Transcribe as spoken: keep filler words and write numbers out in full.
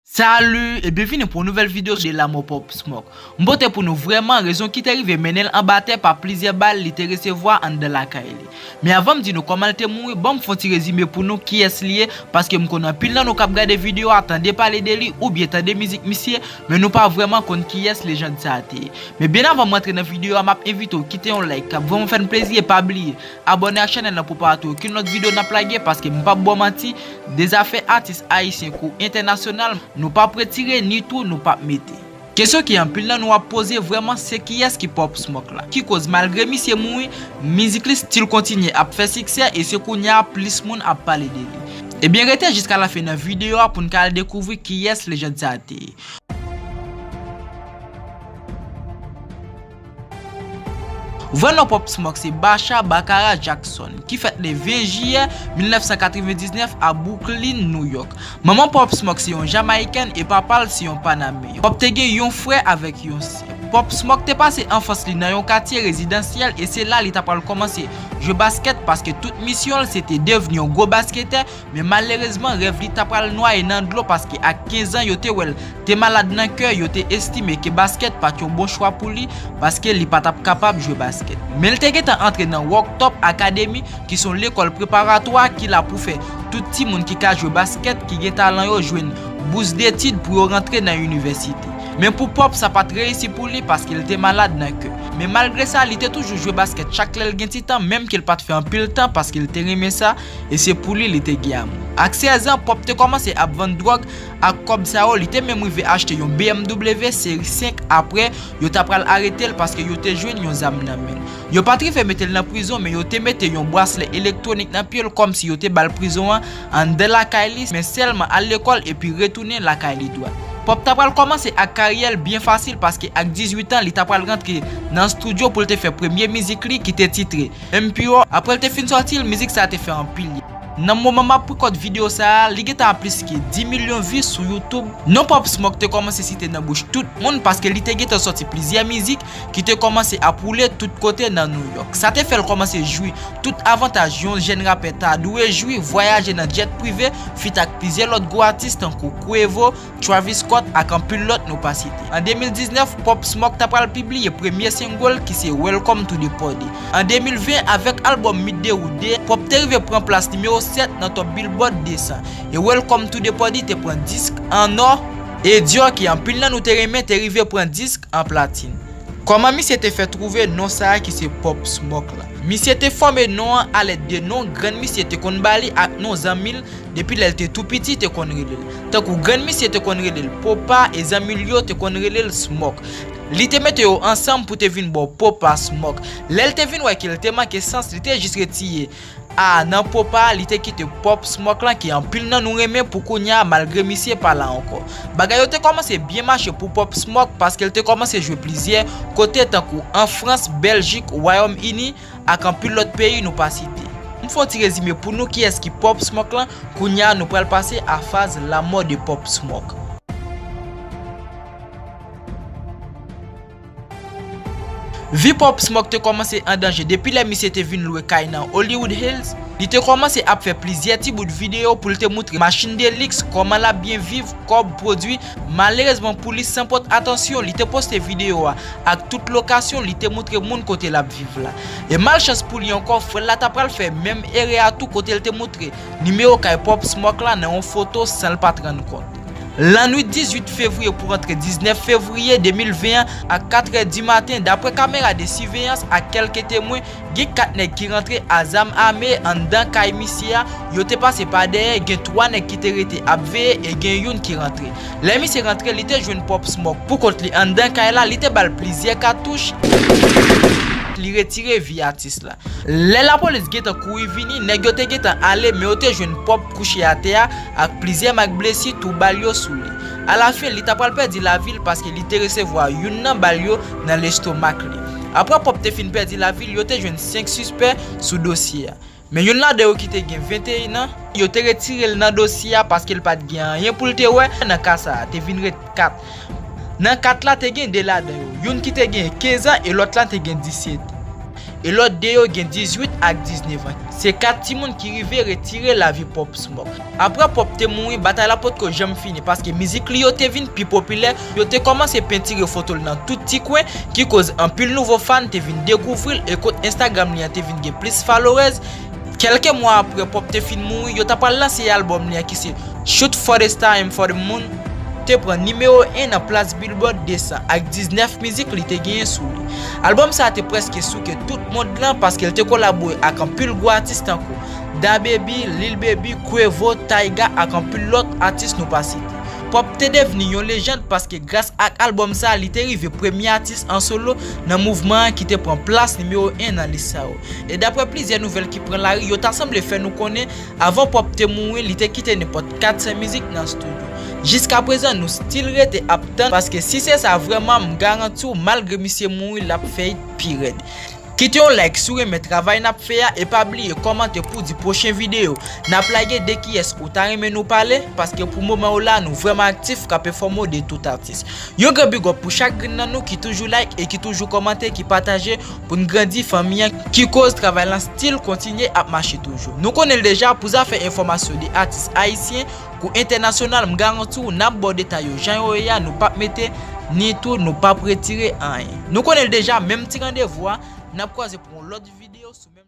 Salut e byenvini pou yon nouvèl videyo de lanmò Pop Smoke. M pote pou nou vrèman rezon ki te rive mennen l anba tè pa plizyè bal li te resevwa anndan lakay li. Men avan m di nou kòman l te mouri, ban m fè yon ti rezime pou nou kiyès li ye, paske m konn anpil nan nou k ap gade videyo a tande pale de li oubyen tande mizik misye, men nou pa vrèman konn kiyès lejand sa a te ye. Men byen avan m rantre nan videyo a, m ap envite w kite yon like k ap vrèman fè n plezi e pa bliye abòne ak chanèl lan pou pa rate okenn lòt videyo n ap lage, paske m p ap ba w manti, de zafè atis ayisyen kou entènasyonal, nou p ap retire ni tou nou p ap mete. Kesyon ke anpil nan nou ap poze vrèman se kiyès ki Pop Smoke la? Ki koz malgre misye mouri, mizik li still kontinye ap fè siksè e se kounye a plis moun ap pale de li? Ebyen rete jiska lafen nan videyo a pou n ka al dekouvri kiyès lejand sa a te ye. Vrè non Pop Smoke se Bacha Bakara Jackson, ki fèt le ven jiyè mil nèf san katrevendiznèf a Brooklyn, New York. Manman Pop Smoke se yon Jamayikèn e papa l se yon Panameyen. Pop te gen yon frè avèk yon sè. Pop Smoke te pase anfans li nan yon katye rezidansyèl e se la li ta pral kòmanse jwe baskèt paske tout misyon l se te devni yon gwo basketè, men malerezman rèv li ta pral nwaye nan dlo paske ak kenz an yo te wè l te malad nan kè, yo te estime ke baskèt pa t yon bon chwa pou li paske li pa t ap kapab jwe baskèt. Men l te gentan antre nan Worktop Academy ki se yon lekòl preparatwa ki la pou fè tout timoun ki ka jwe baskèt ki gen talan yo jwenn bous detid pou yo rantre nan inivèsite. Men pou Pop sa pa t reyisi pou li paske l te malad nan kè. Men malgre sa, li te toujou jwe baskèt chak lè l gen ti tan, menm ke l pa t fè anpil tan paske l te renmen sa e se pou li li te gen amou. Ak sèz an, Pop te kòmanse ap vann dwòg ak kòb sa yo, li te menm rive achte yon B M W seri senk apre yo ta pral arete l paske yo te jwenn yon zam nan men l. Yo pa t rive mete l nan prizon, men yo te mete yon braslè elektwonik nan pye l kòmsi yo te ba l prizon an anndan lakay li, men sèlman al lekòl epi retounen lakay li dwat. Pop ta pral kòmanse ak karyè l byen fasil paske ak dizuit an li ta pral rantre nan estidyo pou l te fè premye mizik li ki te titre Emperor. Apre l te fin sòti l, mizik sa a te fè anpil. Nan moman m ap rekòd videyo sa a, li gentan a plis ke dis milyon vi sou YouTube. Non Pop Smoke te kòmanse site nan bouch tout moun paske li te gentan sòti plizyè mizik ki te kòmanse ap woule tout kote nan New York. Sa te fè l kòmanse jwi tout avantaj yon jèn rapè ta dwe jwi, vwayaje nan djèt prive, feat ak plizyè lòt gwo atis tankou Quavo, Travis Scott ak anpil lòt nou pa site. An de mil diznèf, Pop Smoke ta pral pibliye premye single ki se Welcome to the Party. An de mil ven, avèk albòm Meet the Root de, Pop te rive pran plas nimewo sèt nan top Billboard de san, e Welcome to the Party te pran disk an nò, e Dior, ke anpil nan nou te renmen, te rive pran disk an platin. Kòman misye te fè twouve non sa a ki se Pop Smoke la? Misye te fòme non an alèd de non grann misye te konn ba li ak non zanmi l depi lè l te tou piti te konn rele l. Tankou grann misye te konn rele l Popa e zanmi l yo te konn rele l Smoke. Li te mete yo ansanm pou te vin ba w Popa Smoke. Lè l te vin wè ke l te manke sans, li te jis retire a nan Popa, li te kite Pop Smoke lan ke anpil nan nou renmen pou kounye a malgre misye pa la ankò. Bagay yo te kòmanse byen mache pou Pop Smoke paske l te kòmanse jwe plizyè kote tankou an Frans, Bèljik, Wayòm Ini ak anpil lòt peyi nou pa site. M fè yon ti rezime pou nou kiyès ki Pop Smoke lan, kounye a nou pral pase a faz lanmò de Pop Smoke. Vi Pop Smoke te kòmanse an danje depi lè misye te vin lwe kay nan Hollywood Hills. Li te kòmanse ap fè plizyè ti bout videyo pou l te moutre machin de liks, kòman l ap byen viv, kòb, pwodui. Malerezman pou li, san pòt atansyon, li te poste videyo a ak tout lokasyon li te moutre moun kote l ap viv la. E malchans pou li ankò, frè l la ta pral fè menm erè a tou kote l te moutre nimewo kay Pop Smoke la nan yon foto san l pa t rann kont. Lannwit dizuit fevriye pou rantre diznèf fevriye de mil ven an, a katrè di maten, daprè kamera de siveyans ak kèlke temwen, gen kat nèg ki rantre a zam ame anndan kay misye a. Yo te pase pa dèyè, gen twa nèg ki te rete ap veye e gen youn ki rantre. Lè misye rantre, li te jwenn Pop Smoke pou kont li anndan kay la, li te ba l plizyè katouch. Li retire vi atis la. Lè lapolis gentan kouri vini, nèg yo te gentan ale, men yo te jwenn Pop kouche atè a ak plizyè mak blesi tou bal yo sou li. Alafen, li ta pral pèdi lavi l paske li te resevwa youn nan bal yo nan lestomak li. Apre Pop te fin pèdi lavi l, yo te jwenn senk sispè sou dosye a. Men youn ladan yo ki te gen venteyen an, yo te retire l nan dosye a paske l pa t gen anyen pou l te wè nan ka sa a, te vin ret kat. Nan kat la te gen de ladan yo, youn ki te gen kenz an e lòt la te gen disèt. e lòt de yo gen dizuit ak diznèf an. Se kat timoun ki rive retire lavi Pop Smoke. Apre Pop te mouri, batay la potko janm fini, paske mizik li yo te vin pi popilè, yo te kòmanse pentire foto l nan tout ti kwen, ki koz anpil nouvo fan te vin dekouvri l, e kont Instagram li an te vin gen plis followers. Kèlke mwa apre Pop te fin mouri, yo ta pral lanse albòm li an ki se Shoot for the Star, Aim for the Moon, te pran nimewo en nan plas Billboard de san ak diznèf mizik li te genyen sou li. Albòm sa a te prèske souke tout mond lan paske l te kolabore ak anpil gwo atis tankou DaBaby, Lil Baby, Quavo, Tyga ak anpil lòt atis nou pa site. Pop te devni yon lejand paske gras ak albòm sa a, li te rive premye atis an solo nan mouvman an ki te pran plas nimewo en nan lis sa yo. E daprè plizyè nouvèl ki pran lari, yo ta sanble fè nou konnen, avan Pop te mouri, li te kite nenpòt kat senk mizik nan estidyo. Jiskaprezan, nou still rete ap tann, paske si se sa vrèman, m garanti w, malgre misye mouri, l ap fè it pi rèd. Kite yon like si w renmen travay n ap fè a, e pa bliye kòmante pou di pwochen videyo n ap lage de kiyès ou ta renmen nou pale, paske pou moman yo la, nou vrèman aktif k ap enfòme w de tout atis. Yon gran big up pou chak grenn nan nou ki toujou like e ki toujou kòmante, ki pataje pou n grandi fanmi an, ki koz travay lan still kontinye ap mache toujou. Nou konnen l deja, pou zafè enfòmasyon de atis ayisyen kou entènasyonal, m garanti w n ap ba w detay yo jan yo ye a, nou p ap mete, ni tou nou p ap retire anyen. Nou konnen l deja, menm ti randevou a, n ap kwaze pou yon lòt videyo sou menm